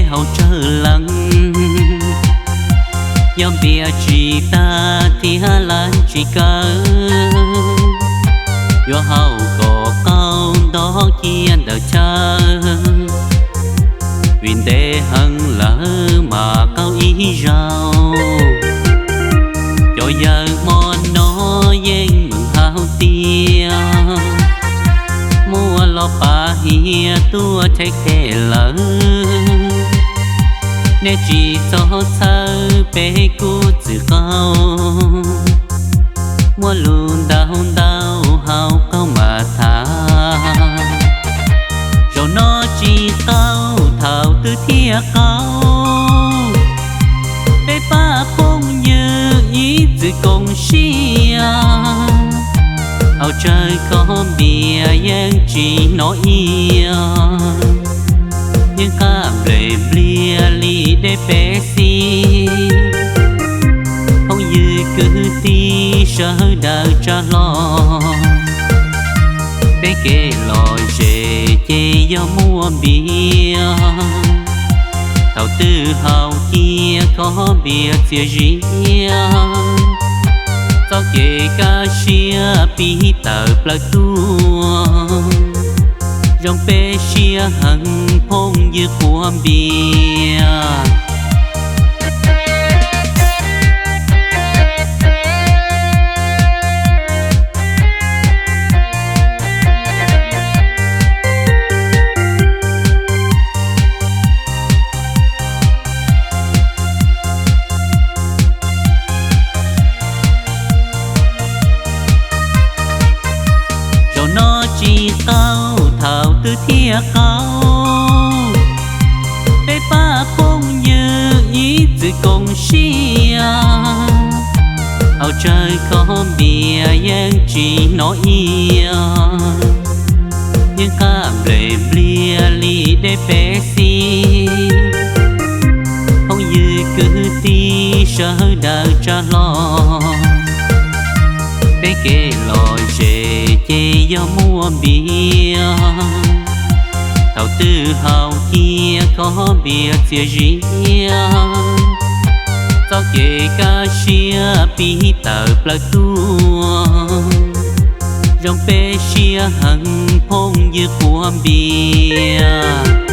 haus tsawg lees, yog npias tsis tag thiab lees tsis kawg, yuav haus kom qaug nto cia ntawm chaw, vim ntev heev lawm mas qaug ib zaug. Cov yawg hmo no yeej meem hais tias, muaj los pav hiav tuaj chais tes lawm, nej tsis txhob txhawj peb kuj txwm qaug, muaj lus ntau ntau haus qaug mas tham. Zaum no tsis qaug thaum twg thiaj qaug, peb pab phooj ywg ib txwm koom siab, haus tsawg khob npias yeej tsis hnov iab, yeej qab nplej npliag li dej peb xib. Phooj ywg kwv tij sawv daws tsa hlo, peb kev lom zem ces yog muaj npias. Thaum twg haus cia khob npias txias ziab, txoj kev kaj siab pib tawm plaws tuaj, zoo peb siab heev phooj ywg quav npias. Zaum no tsis qaug thaum twg thiaj qaug, peb pab phooj ywg ib txwm koom siab, haus tsawg khob npias yeej tsis hnov iab, yeej qab nplej npliag li dej peb xib. Phooj ywg kwv tij sawv daws tsa hlo, peb kev lom zem ces yog muaj npias. Thaum twg haus cia khob npias txias ziab, txoj kev kaj siab pib tawm plaws tuaj, zoo peb siab heev phooj ywg quav npias.